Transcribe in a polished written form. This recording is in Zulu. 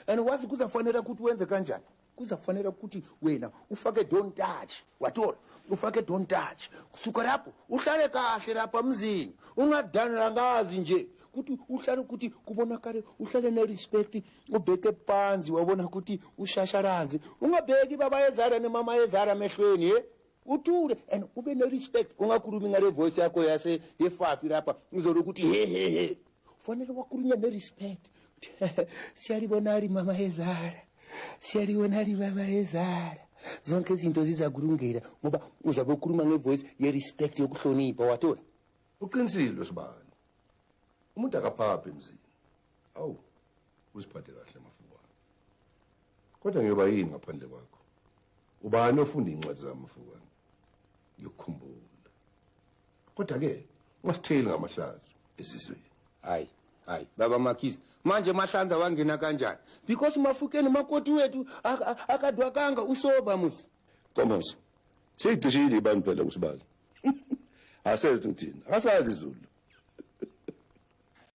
And wazi kuzafanele ukuthi wenze kanjani? Kuzafanele ukuthi wena ufake don't touch, wathola? Ufake don't touch. Suka lapho uhlale kahle lapha emzini, ungadanangazi nje ukuthi uhlale ukuthi kubonakale, uhlale ne-respect, ubheke phansi, wabona ukuthi ushashalazi, ungabheki baba yezara nemama yezara emehlweni, ye uthule and ube ne-respect, ungakhulumi ngale voice yakho yase yefafi lapha, uzole ukuthi he he he. Ufanele wakhulunywa ne-respect. Siyalibona ali mama yezara, siyalibona ali baba yezara, zonke izinto zizakulungela ngoba uzabe ukhuluma ngevoice ye-respect, yokuhlonipha, wathola? Uqinisile sibani. Umuntu akaphaphi emzini. Awu, uziphathe kahle Mafukwane. Kodwa ngiyoba yini ngaphandle kwakho? Ubani ofunda iy'ncwadi zami, Mafukwane? Ngiyokukhumbula. Kodwa-ke ungasitheli ngamahlazo esizweni. Hayi hayi, baba Makhize, manje mahlanza wangena kanjani? Because Mafukeni makoti wethu akadwakanga, usoba musi. Nkomoze, seyicishile ibani phela kusibali. Asezi thina, akasazi izulu.